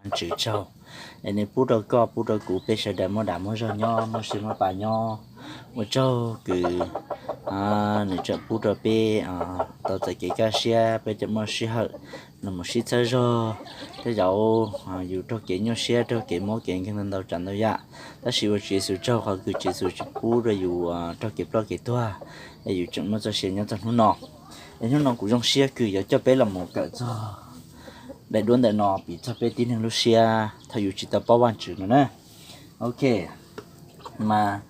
Tswv tsaug, es nws pub rau koj pub rau kuv peb sawv daws muaj dag muaj zog nyob muaj siab muaj pa nyob. Ua tsaug kws nws tseem pub rau peb tau txais kev kaj siab, peb tseem muaj sij hawm los mus sib txhawb zog. Tej zaum yus raug kev nyuaj siab raug kev mob kev nkeeg ntau tsav ntau yam, tab sis ua Tswv Yexus tsaug qhov kws Tswv Yexus tsis pub rau yus raug kev ploj kev tuag, es yus tseem muaj txoj sia nyob txog hnub no. Es hnub no kuv zoo siab kws yuav coj peb los mus kawm txog daim duab ntawm no piv txog peb tib neeg lub siab thaum yus tsis tau paub Vajtswv no na. Ok, mas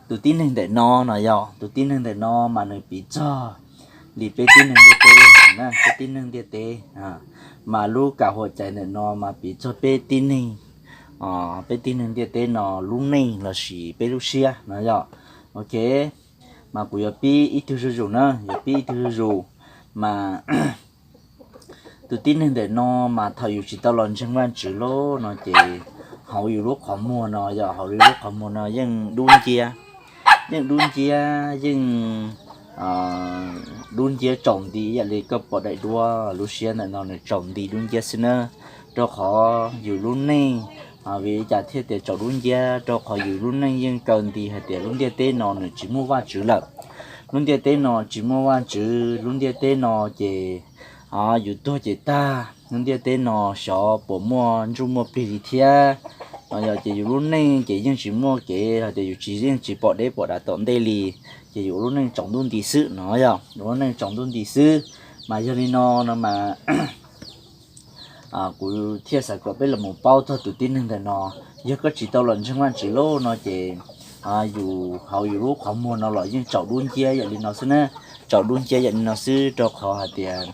tus tib neeg ntawm no no yog tus tib neeg ntawm no mas nws piv txog li peb tib neeg ntiaj teb, peb tib neeg ntiaj teb. Mas lub kam huam cai ntawm no mas piv txog peb tib neeg, peb tib neeg ntiaj teb no lub neej lossis peb lub siab no yog. Ok, mas kuv yuav pib ib tug zuj zus na, yuav pib ib tug zuj zus. Mas tus tib neeg ntawm no mas thaum yus tsis tau los ntseeg Vajtswv lawm no ces hauv yus lub qhov muag no yog hauv yus lub qhov muag no yeej dub nciab, yeej dub nciab, yeej dub nciab tsaus nti ib yam li koj pom daim duab lub siab ntawm no nws tsaus nti dub nciab xwb na. Rau qhov yus lub neej, vim li cas thiaj tias tsaus dub nciab? Rau qhov yus lub neej yeej kaw nti hais tias lub ntiaj teb no nws tsis muaj Vajtswv lawm. Lub ntiaj teb no tsis muaj Vajtswv, lub ntiaj teb no ces yus tuag ces tag, lub ntiaj teb no xyov puas muaj ntsuj muaj plig li thiab. Yog ces yus lub neej ces yeej tsis muaj kev hais tias yus tsis yeej tsis pom deb pom dav tom ntej li, ces yus lub neej tsaus ntuj nti xwb no yog, yus lub neej tsaus ntuj nti xwb. Mas yog li no no mas kuv thiaj xav kom peb los mus paub txog tus tib neeg ntawm no. Yog koj tsis tau los ntseeg Vajtswv lawm no ces yus hauv yus lub qhov muag no los yeej tsaus dub nciab yam li no xwb na, tsaus dub nciab yam li no xwb, rau qhov hais tias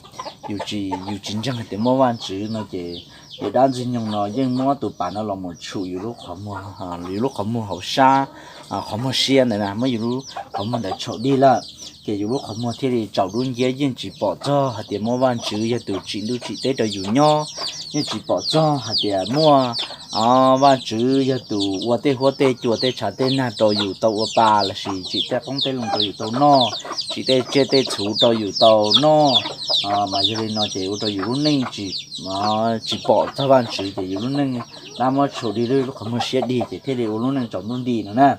yus tsis, yus tsis ntseeg hais tias muaj Vajtswv no ces yus dab Ntxwg Nyoog no yeej muab tus pas no los mus tshum yus lub qhov muag, yus lub qhov muag hauv sab, qhov muag siab ntawd na, muab yus lub qhov muag ntawd tshum dig lawm, ces yus lub qhov muag thiaj li tsaus dub nciab yeej tsis pom txog hais tias muaj Vajtswv yog tus tsim ntuj tsim teb rau yus nyob, yeej tsis pom txog hais tias muaj Vajtswv yog tus ua tej huab tej cua tej tshav tej nag rau yus tau ua pa lossis tsim tej qoob tej loo rau yus tau noj, tsim tej tsiaj tej txhu rau yus tau noj. Mas yog li no ces ua rau yus lub neej tsis pom txog Vajtswv ces yus lub neej dab muab tshum dig lub qhov muag siab dig ces thiaj li ua lub neej tsaus ntuj nti no na.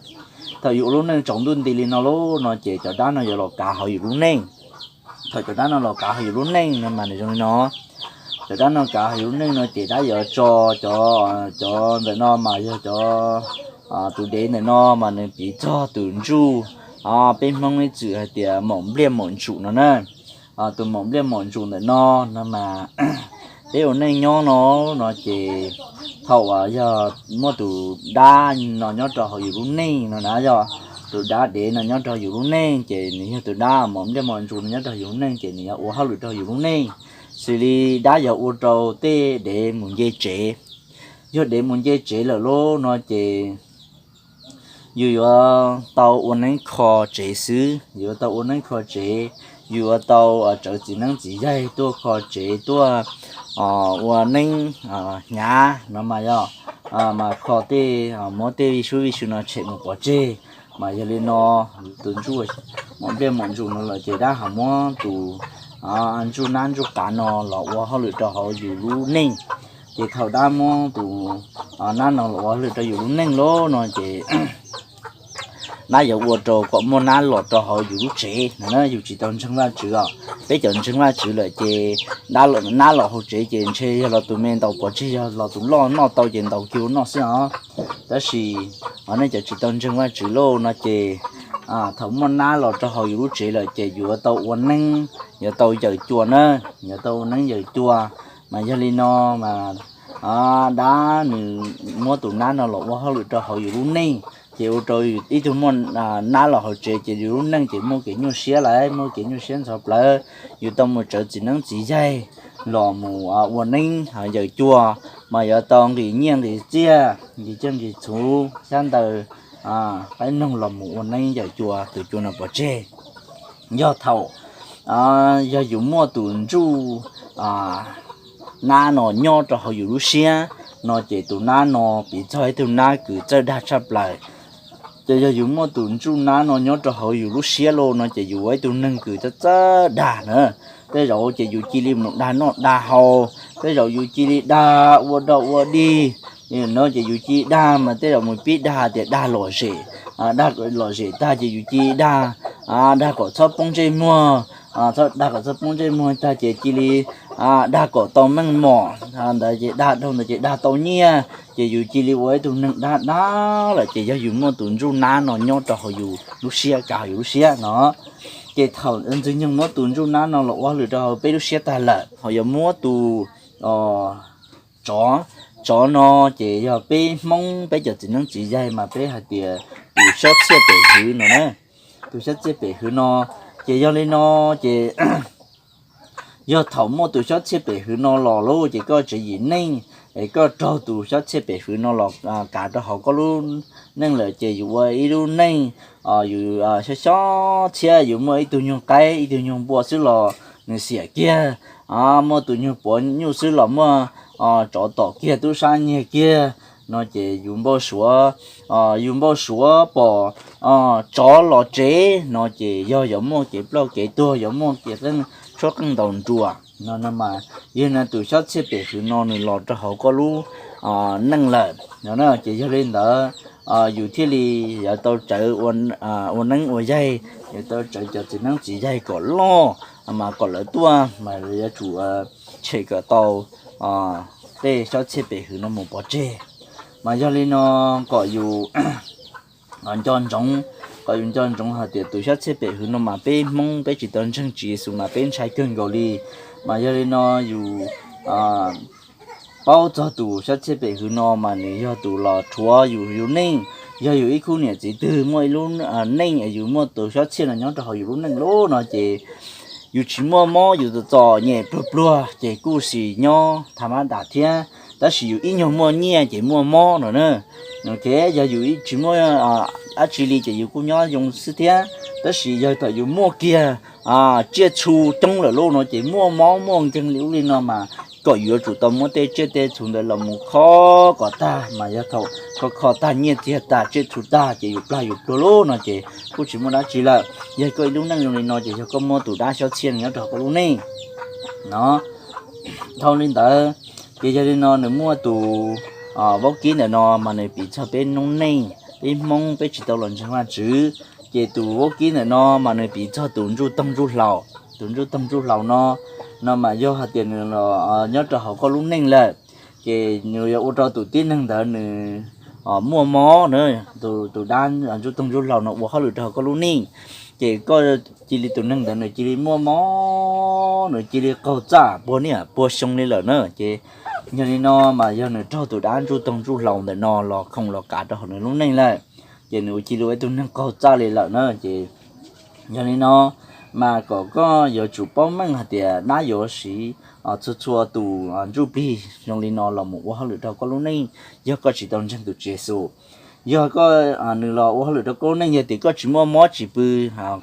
Thaum yus ua lub neej tsaus ntuj nti li no lawm no ces cov dab no yuav los kav hauv yus lub neej. Thaum cov dab no los kav hauv yus lub neej no mas nws zoo li no. Cov dab no kav hauv yus lub neej no ces dab yuav tso cov, cov ntawm no mas yog cov, tus dev ntawm no mas nws piv txog tus ntsuj, peb Hmoob ib txwm hais tias maum npliaj maum ntsuj no na. Tus maum npliaj maum ntsuj ntawm no no mas peb ua neej nyob no no ces thaum uas yog muaj tus dab no nyob rau hauv yus lub neej no na, yog tus dab dev no nyob rau yus lub neej ces nws yog tus dab maum npliaj maum ntsuj no nyob rau yus lub neej ces nws yuav ua hauj lwm rau yus lub neej. Xws li dab yuav ua rau tej dev mus nce tsev. Yog dev mus nce tsev lawm lawm no ces yus yuav tau ua neeb kho tsev xwb, yus yuav tau ua neeb kho tsev, yus yuav tau tsawv txiv neeb txiv yaig tuaj kho tsev tuaj ua neeb hnyav no mas yog, mas kho tej, muab tej vij sub vij sw no tshem mus pov tseg. Mas yog li no tus ntsuj maum npliaj maum ntsuj no lawm ces dab ho muab tus ntsuj nab ntsuj qav no los ua hauj lwm rau hauv yus lub neej. Ces thaum dab muab tus nab no los ua hauj lwm rau yus lub neej lawm no ces dab yuav ua rau kom muaj nab los rau hauv yus lub tsev no na. Yus tsis tau ntseeg Vajtswv os, peb cov ntseeg Vajtswv lawm ces dab, nab los hauv tsev ces ntshe yog los tus me ntaus pov tseg, yog los tus loj noj tau ces ntaus kiag ua noj xwb os. Tab sis nej cov tsis tau ntseeg Vajtswv lawm no ces thaum muaj nab los rau hauv yus lub tsev lawm ces yus yuav tau ua neeb, yuav tau yawm cua na, yuav tau ua neeb yawm cua. Mas yog li no mas dab nws muab tus nab no los ua hauj lwm rau hauv yus lub neej ces ua rau ib tug muaj nab los hauv tsev ces yus lub neej ces muaj kev nyuaj siab lawm, muaj kev nyuaj siab ntxhov plawv. Yus tau mus tsawv txiv neeb txiv yaig los mus ua neeb yawm cua, mas yuav tau nqis nyiaj nqis txiaj, nqis tsiaj nqis txhu, xyab ntawv, qaib noog los mus ua neeb yawm cua tus cua no pov tseg. Yog thaum, yog yus muaj tus ntsuj nab no nyob rau hauv yus lub siab no ces tus nab no piv txog ib tug nab kws txawj dag tshaj plaws. Ces yog yus muaj tus ntsuj nab no nyob rau hauv yus lub siab lawm no ces yus ua ib tug neeg kws txawj txawj dag na. tej zaum ces yus cia li mus dag noj dag haus, tej zaum yus cia li dag ua dog ua dig no ces yus cia li dag mas tej zaum mus pib dag tias dag lom zem, dag lom zem tag ces yus cia li dag, dag kom txhob poob ntsej muag, dag kom txhob poob ntsej muag tag ces cia li dag kom tau meej mom ntawd ces dag dhau ntawd ces dag tau nyiaj ces yus cia li ua ib tug neeg dag dag lawm ces yog yus muaj tus ntsuj nab no nyob rau hauv yus lub siab, kav hauv yus lub siab no. Ces thaum Ntxwg Nyoog muab tus ntsuj nab no los ua hauj lwm rau hauv peb lub siab tag lawm, ho yuav muab tus tsov, tsov no ces yog peb Hmoob peb cov txiv neeb txiv yaig mas peb hais tias tus xyob txhiaj pem hwv no na. Tus xyob txhiaj pem hwv no, ces yog li no ces yog thaum muaj tus xyob txhiaj pem hwv no los lauj ces koj tsev yim neej es koj raug tus xyob txhiaj pem hwv no los kav rau hauv koj lub neej lawm ces yus ua ib lub neej yus xyob xyob txhiab, yus muaj ib tug nyuag qaib ib tug nyuag npua xwb los nws xiam kiag, muaj tus nyuag puav nyuj xwb los muaj tsov tom kiag tub sab nyiag kiag no ces yus npau suav, yus npau suav pom tsov los tsev no ces yog yuav muaj kev ploj kev tuag, yuav muaj kev tshuab qeej ntaus nruas no mas yog no tus xyob txhiaj pem hwv no nws los rau hauv koj lub neej lawm no ces yog li ntawd yus thiaj li yuav tau tsawv ua neeb ua yaig, yuav tau tsawv cov txiv neeb txiv yaig kom loj mas kom lawv tuaj mas yuav tsum tshem kom tau tej xyob txhiaj pem hwv no mus pov tseg. Mas yog li no kom yus nco ntsoov, kom yus nco ntsoov hais tias tus xyob txhiaj pem hwv no mas peb Hmoob peb tsis tau ntseeg Tswv Yexus mas peb ntshai kawg nkaus li. Mas yog li no yus paub txog tus xyob txhiaj pem hwv no mas nws yog tus los rhuav yus lub neej. Yog yus ib khub niam txiv twg muaj ib lub neej es yus muaj tus xyob txhiaj no nyob rau hauv yus lub neej lub no ces yus tsis muaj mob, yus txom txom nyem pluag pluag ces kuj sim nyob tha mab dam thiab, tab sis yus ib nyuag muaj nyiaj ces muaj mob no na. Yog yus tsis muaj dab tsi li ces yus kuj nyob zoo xwb thiab, tab sis yog thaum yus muaj kiag tsiaj txhu coob lawm lauj no ces muaj mob muaj nkeeg li ub li no mas kom yus yuav tsum tau muab tej tsiaj tej txhu ntawd los mus kho kom tag, mas yog thaum kho kho tag nyiaj txiag tag tsiaj txhu tag ces yus plag yus pluag lauj no ces kuj tsis muaj dab tsi lawm. Yog koj ib lub neej zoo li no ces yog koj muaj tus dab xyob txhiaj nyob rau koj lub neej no. Dhau li ntawd ces yog li no nws muaj tus vaub kib ntawm no mas nws piv txog peb noob neej, peb Hmoob peb tsis tau los ntseeg Vajtswv. Ces tus vaub kib ntawm no mas nws piv txog tus ntsuj toog ntsuj hlaus. Tus ntsuj toog ntsuj hlaus no, no mas yog hais tias nws los nyob rau hauv koj lub neej lawm ces nws yuav ua rau tus tib neeg ntawd nws muaj mob na. Tus dab ntsuj toog ntsuj hlaus no ua hauj lwm rau hauv koj lub neej ces koj cia li tus neeg ntawd nws cia li muaj mob, nws cia li qaug txaj puag niaj puag xyoo li lawm na. Ces yog li no mas yog nws raug tus dab ntsuj toog ntsuj hlaus ntawm no los khoom los kav rau hauv nws lub neej lawm ces nws ua cia li ua ib tug neeg qaug txaj li lawm na. Ces yog li no mas kom koj yuav tsum paub meej hais tias dab yuav siv txhua txhua tus ntsuj plig zoo li no los mus ua hauj lwm rau koj lub neej. Yog koj tsis tau ntseeg tus Tswv Yexus, yog koj, nws los ua hauj lwm rau koj lub neej, yog tias koj tsis muaj mob tsis pw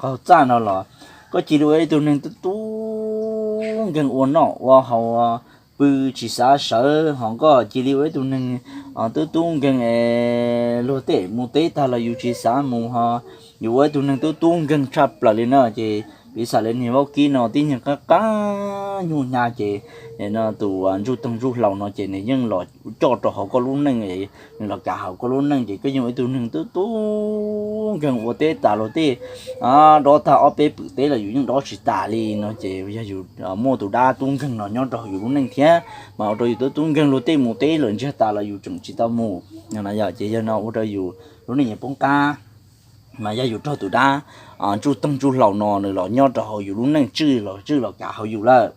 qaug txaj no los koj cia li ua ib tug neeg tub tub nkeeg ua noj ua haus, pw tsis xav sawv, ho koj cia li ua ib tug neeg tub tub nkeeg es luag tej mus teb tag los yus tsis xav mus, ho yus ua ib tug neeg tub tub nkeeg tshaj plaws li na. Ces piv xam li niag vaub kib no tib nyuag qab qab nyuj hnyav ces tus ntsuj toog ntsuj hlaus no ces nws yeej los coj rau hauv koj lub neej, nws los kav hauv koj lub neej ces koj yeej ua ib tug neeg tub tub nkeeg ua teb tas luag tej dob tag ob peb pwm teb los yus yeej dob tsis tas li no ces yog yus muaj tus dab tub nkeeg no nyob rau hauv yus lub neej thiab mas ua rau yus tub tub nkeeg luag tej mus teb lawm ntsiag tas los yus tseem tsis tau mus. Ces yog no ua rau yus lub neej yuav poob qab. Mas yog yus raug tus dab ntsuj toog ntsuj hlaus no nws los nyob rau hauv yus lub neej tswj los tswj los kav hauv yus lawm.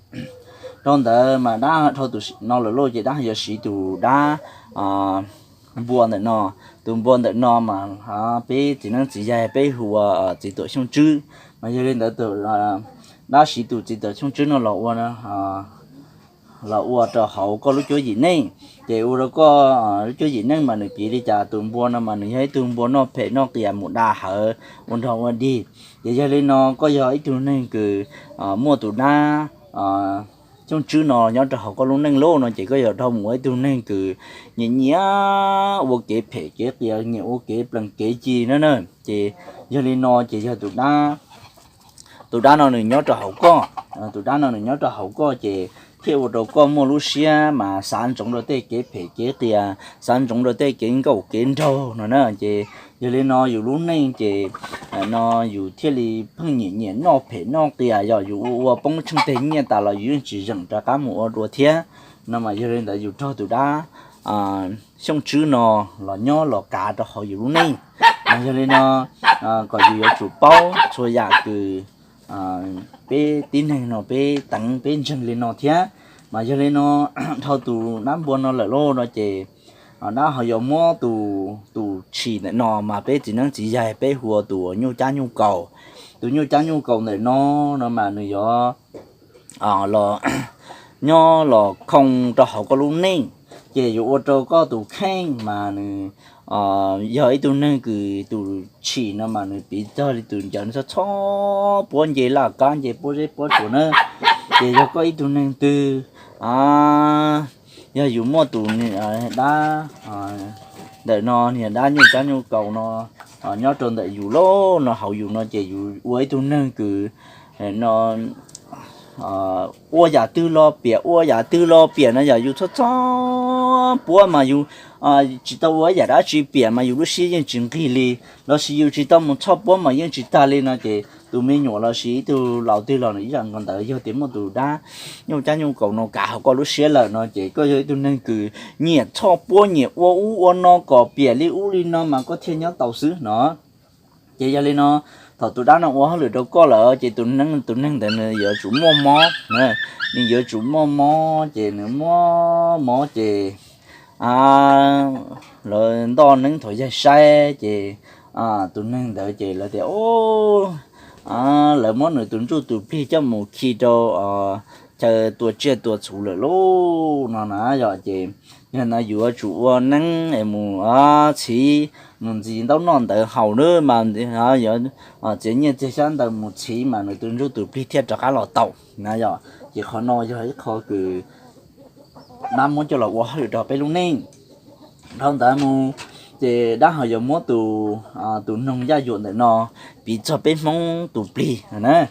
Dhau ntawd mas dab dhau tus no lawm lauj ces dab yuav siv tus dab npua ntawm no. Tus npua ntawm no mas peb txiv neeb txiv yaig peb hu ua txiv tuam xyooj tswb. Mas yog li ntawd dab siv tus txiv tuam xyooj tswb no los ua los ua rau hauv koj lub cuab yim neej. Ces ua rau koj lub cuab yim neej mas nws piv li cas, tus npua no mas nws yog ib tug npua noj phem noj qias mus da hawv ua nrog ua dig. Ces yog li no koj yog ib tug neeg kws muaj tus dab xyooj tswb no nyob rau hauv koj lub neej lauj no ces koj yuav dhau mus ua ib tug neeg kws nyiam nyiam ua kev phem kev qias, nyiam ua kev plees kev ci na na. Ces yog li no ces yog tus dab tus dab no nws nyob rau hauv koj, tus dab no nws nyob rau hauv koj ces thiaj ua rau koj muaj lub siab mas xav ntsoov rau tej kev phem kev qias, xav ntsoov rau tej kev nkauj kev nraug no na. Ces yog li no yus lub neej ces no yus thiaj li pheej nyiam nyiam noj phem noj qias, yog yus ua ua poob tsheej teg nyiaj tas los yus yeej tsis zeem rov qab mus ua dua thiab. No mas yog li ntawd yus raug tus dab xyooj tswb no los nyob los kav rau hauv yus lub neej. Mas yog li no kom yus yuav tsum paub txhua yam kws peb tib neeg no peb teev peb ntseeg li no thiab. Mas yog li no dhau tus dab npua no lawm lauj no ces dab ho yuav muab tus, tus tshis ntawm no mas peb txiv neeb txiv yaig peb hu ua tus nyuj cab nyuj kaus. Tus nyuj cab nyuj kaus ntawm no, no mas nws yuav los nyob los khoo rau hauv koj lub neej, ces yuav ua rau koj tus kheej mas nws yog ib tug neeg kws tus tshis no mas nws piv txog li tus ncawv txhob txhob puab nce laj kab nce puab zeb puab tsuas na. Ces yog koj ib tug neeg twg yog yus muaj tus dab ntawm no, niag dab nyuj cab nyuj kaus no nyob rau ntawm yus lub no hauv yus no ces yus ua ib tug neeg kws no ua yam twg los piam ua yam twg los piam no yog yus txhob txhob puab mas yus tsis tau ua yam dab tsi piam mas yus lub siab yeej tsis nqig li, lossis yus tsis tau mus txhob puab mas yeej tsis tag li no ces tus me nyuam lossis ib tug laus twg los nws ib yam nkaus ntawd. Yog tias muaj tus dab nyuj cab nyuj kaus no kav hauv koj lub siab lawm no ces koj yog ib tug neeg kws nyiam txhob puab nyiam ua ub ua no kom piam li ub li no mas koj thiaj nyob tau xwb no. Ces yog li no thaum tus dab no ua hauj lwm rau koj lawm ces tus neeg, tus neeg ntawd nws yuav tsum muaj mob, nws yuav tsum muaj mob ces nws muaj mob ces lawv ntoj neeb thaum yaig saib ces tus neeg ntawd ces lawv tias lawv muab nws tus ntsuj tus plig coj mus khi rau chaw tua tsiaj tua txhu lawm lauj no na. Yog ces yog no yus yuav tsum ua neeb es mus txhiv, mus ntxiv ntaub noj ntawv haus na mas yuav txiav nyiaj txiag xyab ntawv mus txhiv mas nws tus ntsuj tus plig thiaj rov qab los tau na. Yog ces qhov no yog ib qho kws dab muab coj los ua hauj lwm rau peb lub neej. Dhau ntawd mus ces dab ho yuav muab tus, tus noog yaj yuam ntawm no piv txog peb Hmoob tus plig na.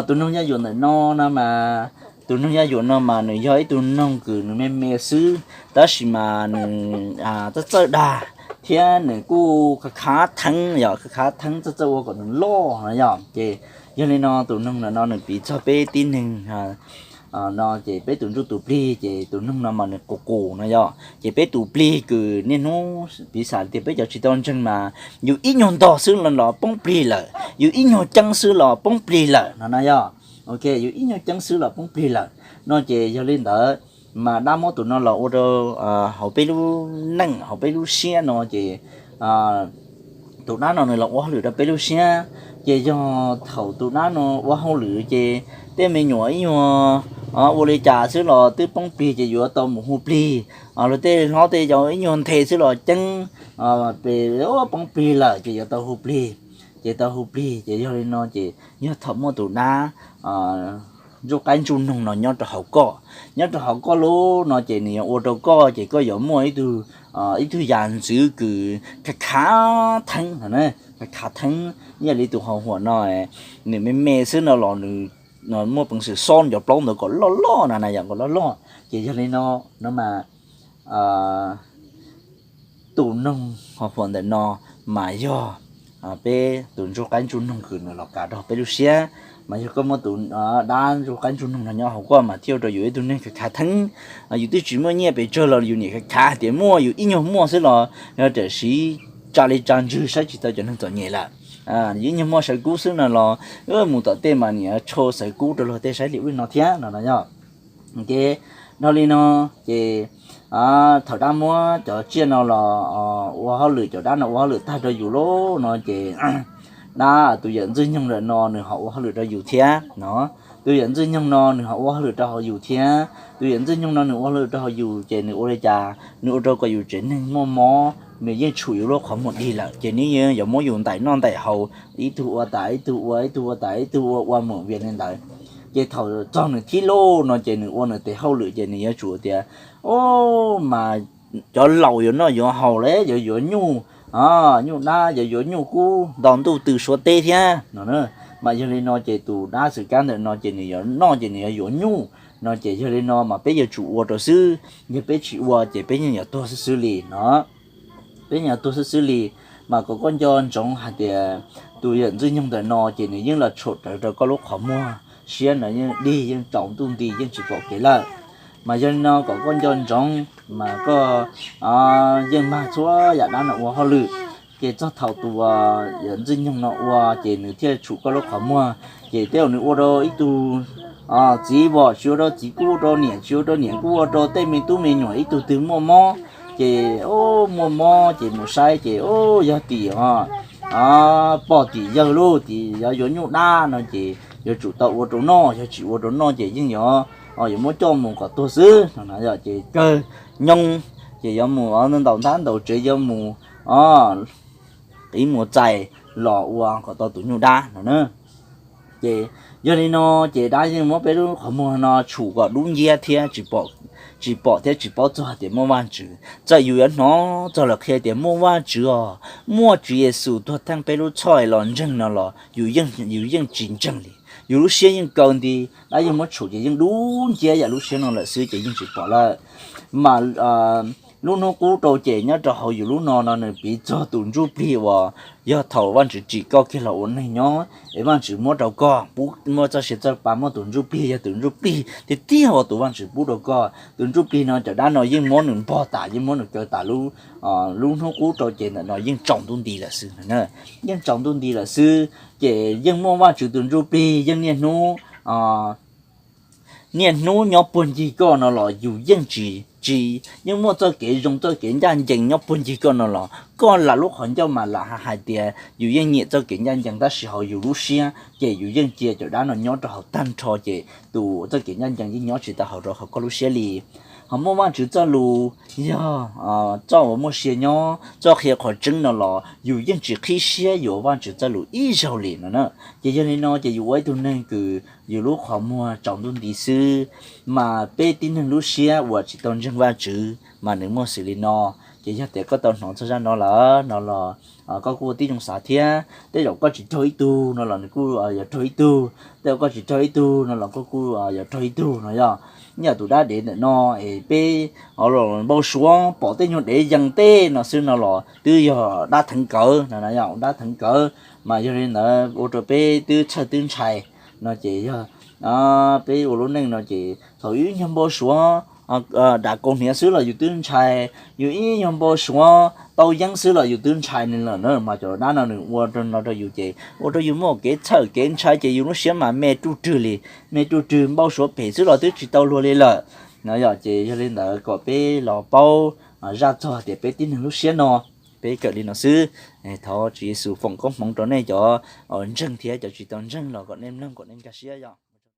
Tus noog yaj yuam ntawm no no mas, tus noog yaj yuam no mas nws yog ib tug noog kws nws me me xwb tab sis mas nws txawj txawj dag thiab nws kuj khav khav theeb, yog khav khav theeb txawj txawj ua kom nws loj no yog. Ces yog li no tus noog ntawm no nws piv txog peb tib neeg no ces peb tus ntsuj tus plig ces tus noog no mas nws qus qus no yog. Ces peb tus plig kws niaj hnub piv xam tias peb cov tsis tau ntseeg mas yus ib nyuag ntog xwb los poob plig lawm, yus ib nyuag ceeb xwb los poob plig lawm no na yog. Ok, yus ib nyuag ceeb xwb los poob plig lawm no ces yog li ntawd mas dab muab tus no los ua rau hauv peb lub neej hauv peb lub siab no ces tus dab no nws los ua hauj lwm rau peb lub siab. Ces yog thaum tus dab no ua hauj lwm ces tej me nyuam ib nyuag ua li cas xwb los twb poob plig ces yuav tau mus hu plig. Los tej hlob tej yau ib nyuag nthe xwb los ceeb poob plig lawm ces yuav tau hu plig. Ces tau hu plig ces yog li no ces yog thaum muaj tus dab ntsuj qaib ntsuj noog no nyob rau hauv koj, nyob rau hauv koj lub no ces nws yuav ua rau koj ces koj yuav muaj ib tug, ib tug yam ntxwv kws khav khav theeb, khav khav theeb ib yam li tus hau huam no, nws me me xwb no los nws muaj peev xwm xob cov plaub ntawd kom loj loj na, na yom, kom loj loj. Ces yog li no, no mas tus noog hau huam ntawm no mas yog peb tus ntsuj qaib ntsuj noog kws nws los kav rau peb lub siab. Mas yog koj muaj tus dab ntsuj qaib ntsuj noog no nyob hauv koj mas thiaj ua rau yus ib tug neeg khav khav theeb. Yus twb tsis muaj nyiaj pes tsawg los yus niam khav khav hais tias muaj, yus ib nyuag muaj xwb los yog tam sim tsa li tsa ntswg saib tsis tau cov neeg txom nyem lawm. Yus ib nyuag muaj sawv kub xwb no los mus tom tej mas niam tsho sawv kub rau luag tej saib li ub li no thiab no no yog. Ces dhau li no ces thaum dab muab cov tsiaj no los ua hauj lwm, cov dab no ua hauj lwm tag rau yus lawm no ces dab tus yawm ntxwg nyoog lawm no nws ho ua hauj lwm rau yus thiab no. Tus yawm ntxwg nyoog no nws ho ua hauj lwm rau hauv yus thiab. Tus yawm ntxwg nyoog no nws ua hauj lwm rau hauv yus ces nws ua li cas? Nws ua rau kom yus tsev neeg muaj mob, nws yeej tshum yus lub qhov muag dig lawm ces nws yeej yuav muab yus ntaim noj ntaim haus, ib tug ua tas ib tug ua, ib tug ua tas ib tug ua, ua mus vias li ntawd. Ces thaum txog nws thib lub no ces nws ua nws tes hauj lwm ces nws yuav tsum tias, o, mas cov laus yuav noj yuav haus li, yuav yuav nyuj, nyuj dab yuav yuav nyuj kub nto ntuj tw suav teb thiab no. Mas yog li no ces tus dab xwm kab ntawm no ces nws yuav noj ces nws yuav yuav nyuj no ces yog li no mas peb yuav tsum ua rau xwb, yog peb tsis ua ces peb yeej yuav tuag xwb xwb li no. Peb yeej yuav tuag xwb xwb li. Mas kom koj nco ntsoov hais tias tus yawm ntxwg nyoog ntawm no ces nws yeej los tshum rawv rau koj lub qhov muag, siab no yeej dig yeej tsaus ntuj nti yeej tsis pom kev lawm. Mas yog li no kom koj nco ntsoov, mas koj yeej mag txhua yam dab no ua hauj lwm, ces txog thaum tus yawm ntxwg nyoog no ua ces nws thiaj tshum koj lub qhov muag. Ces tej zaum nws ua rau ib tug txiv vom, tsis ua rau txiv kuj ua rau niam, tsis ua rau niam kuj ua rau tej me tub me nyuam, ib tug twg muaj mob ces muaj mob ces mus saib ces yog tim pog tim yawg lub tim yuav yuav nyuj dab no ces yuav tsum tau ua rau noj, yog tsis ua rau noj ces yeej yuav, yuav muab coj mus kom tuag xwb no. Ces kawg nyoog ces yuav mus ntaus ntab ntaus tsev, yuav mus qiv mus txais los ua kom tau tus nyuj dab no na. Ces yog li no ces dab yeej muab peb lub qhov muag no tshum kom dub nciab thiab tsis pom thiab tsis paub txog tias muaj Vajtswv. Txawm yus yuav hnov txog lawv qhia tias muaj Vajtswv os, muaj Tswv Yexus tuag theej peb lub txhoj los ntseeg no los yus yeej tsis ntseeg li. Yus lub siab yeej kaw nti, dab yeej muab tshum ces yeej dub nciab yam lub siab no lawm xwb ces yeej tsis pom lawm. Mas lub hnub qub rau ces nyob rau hauv yus lub no no nws piv txog tus ntsuj plig uas yog thaum Vajtswv tsim koj kiag los ua neeg nyob es Vajtswv muab rau koj, muab txoj sia txawj pa muab tus ntsuj plig, yog tus ntsuj plig tiag tiag uas tus Vajtswv pub rau koj. Tus ntsuj plig no cov dab no yeej muab nws npog tas, yeej muab nws kaw tas lub, lub hnub qub rau ces ntawm no yeej tsaus ntuj nti lawm xwb. Yeej tsaus ntuj nti lawm xwb ces yeej muaj Vajtswv tus ntsuj plig yeej niaj hnub niaj hnub nyob puag ncig koj no los yus yeej tsis, tsis, yeej muaj txoj kev zoo txoj kev ncaj ncees nyob puag ncig koj no los koj lam lub qhov ncauj mas lam hais tias yus yeej nyiam txoj kev ncaj ncees tab sis hauv yus lub siab ces yus yeej cia cov dab no nyob rau hauv tag nrho ces tus txoj kev ncaj ncees yeej nyob tsis tau hauv rau hauv koj lub siab li. Ho muaj Vajtswv txoj lus yog txoj uas muaj sia nyob, txoj qhia qhov tseeb no los yus yeej tsis qhib siab yuav Vajtswv txoj lus ib zaug li no na. Ces yog li no ces yus ua ib tug neeg kws yus lub qhov muag tsaus ntuj nti xwb, mas peb tib neeg lub siab uas tsis tau ntseeg Vajtswv mas nws muaj xws li no. Ces yog tias koj tau hnov txog zaj no lawm no los koj kuj ua tib zoo xav thiab. Tej zaum koj tsis raug ib tug no los nws kuj yuav raug ib tug, tej zaum koj tsis raug ib tug no los koj kuj yuav raug ib tug no yog. Yam tus dab dev ntawm no es peb los npau suav pom tej nyuag dev yees tej no xwb no los twb yog dab theev kawv no, yog dab theev kawv. Mas yog li ntawd ua rau peb twb txhawj twb ntshai no ces yog peb ua lub neej no ces thaum yus ib nyuag npau suav dam kaus hniav xwb los yus twb ntshai, yus ib nyuag npau suav tau yeeb xwb los yus twb ntshai nws lawm na. Mas cov dab no nws ua rau no rau yus ces ua rau yus muaj kev txhawj kev ntshai ces yus lub siab mas me ruj rwg li, me ruj rwg npau suav phem xwb los twb tsis tau luag li lawm no yog. Ces yog li ntawd kom peb los paub zaj txog tias peb tib neeg lub siab no, peb kawm li no xwb. Thov Tswv Yexus foom koob hmoov rau nej cov ntseeg thiab cov tsis tau ntseeg los kom nej mloog kom nej nkag siab yog.